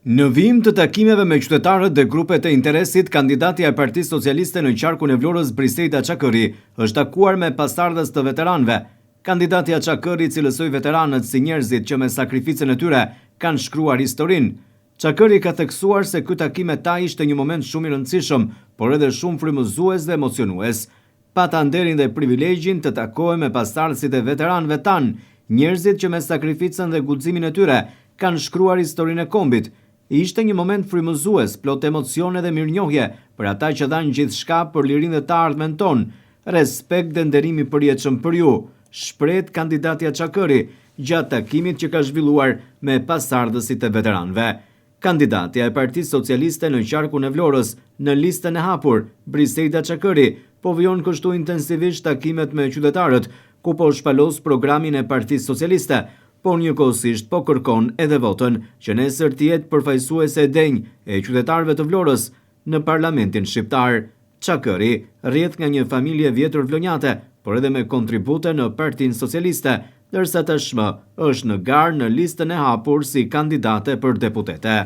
Në vijim të takimeve me qytetarët dhe grupet e interesit, kandidatja e Partisë Socialiste në qarkun e Vlorës, Briseida Çakërri, është takuar me pasardhës të veteranëve. Kandidatja Çakërri cilësoi veteranët si njerëzit që me sakrificën e tyre kanë shkruar historinë. Çakërri ka theksuar se ky takim me ta ishte një moment shumë i rëndësishëm, por edhe shumë frymëzues dhe emocionues. Pata nderin dhe privilegjin të takohem me pasardhësit e veteranëve tanë, njerëzit që me sakrificën dhe guximin e tyre kanë shkruar historinë e kombit. Ishte një moment frymëzues, plot emocione dhe mirënjohje për ata që dhanë gjithçka për lirinë dhe të ardhmen tonë. Respekt dhe nderim i përjetshëm për ju, shprehet kandidatja Çakërri gjatë takimit që ka zhvilluar me pasardhësit e veteranëve. Kandidatja e Partisë Socialiste në qarkun e Vlorës, në listën e hapur, Briseida Çakërri, po vijon kështu intensivisht takimet me qytetarët, ku po shpalos programin e Partisë Socialiste, por njëkohësisht po kërkon edhe votën, që nesër të jetë përfaqësuese e denjë e qytetarëve të Vlorës në Parlamentin shqiptar. Çakërri rrjedh nga një familje e vjetër vlonjate, por edhe me kontribute në Partinë Socialiste, ndërsa tashmë është në garë në listën e hapur si kandidate për deputete.